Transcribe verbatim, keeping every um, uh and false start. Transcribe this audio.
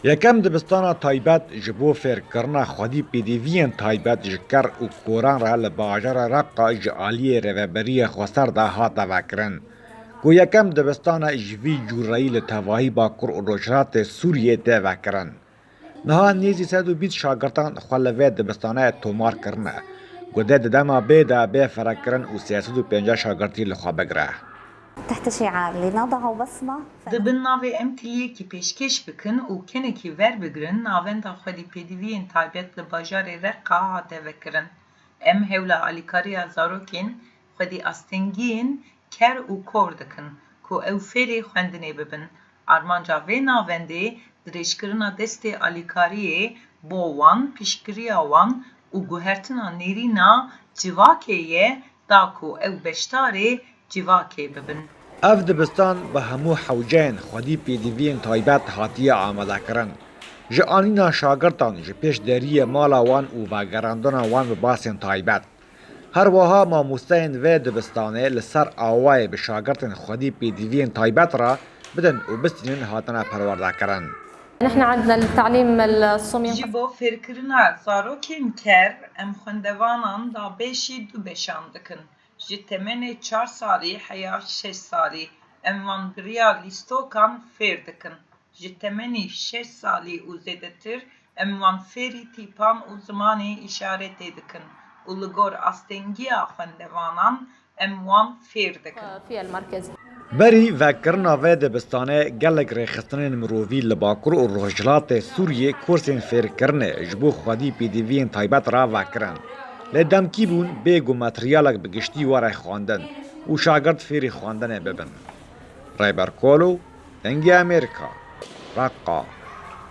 Yekem dibistana taybet ji bo fêrkirina xwedî pêdiviyên taybet ji ker û koran re li bajarê Reqa ji aliyê Rêveberiya Xweser de hate vekirin, ku yekem dibistana ji vî cûreyî li tevahî Bakur û Rojhilatê Sûriyê tê vekirin. Niha nêzî sed û bîst şagirtan xwe li vê dibistanê tomar kirine, ku dê di dema bê de bê ferekirin û sê sed û pêncî şagirtî li xwe bigire. تحت شعار لنضع بصمة. Dibin navê em tiliyekî pêşkêş bikin û kenekî verbigrin, navenda xwedî pêdiviyên taybet li bajarê Reqa hate vekirin. Em hewla alîkariya zarokên xwedî astengiyên ker û kor dikin ku ew fêrî xwendinê bibin. Armanca vê navendê dirêjkirina destê alîkariyê bo wan, piştgiriya wan û guhertina nêrîna civakê ye da ku ew beşdarê civakê bibin. Ev dibistan bi hemû hewceyên xwedî pêdiviyên taybet hatiye amadekirin. Ji anîna şagirtan ji pêş deriyê mala wan û vegerandina wan bi basên taybet. Her wiha mamosteyên vê dibistanê li ser awayê bi şagirtên xwedî pêdiviyên taybet re bidin û bistînin hatine perwerdekirin. نحن عندنا التعليم الصبيان Ji bo fêrkirina zarokên ker, em xwendevanan da beşî du beşan dikin. Ji temenê çar salî heya şeş salî, em wan bi riya lîstokan fêr dikin. Ji temenî şeş salî û zêdetir, em wan fêrî tîpan û zimanê îşaretê dikin û li gor astengiya xwendevanan em wan fêr dikin. في المركز. Berî vekirina vê dibistanê gelek rêxistinên mirovî li Bakur û Rojhilatê Sûriyê kursên fêrkirinê ji bo xwedî pêdiviyên taybet re vekirin. Lê demkî bûn bê ku materyalek bi giştî were xwendin û şagirt fêrî xwendinê bibin. Rêber Kolo, Dengê Amerîka, Reqa.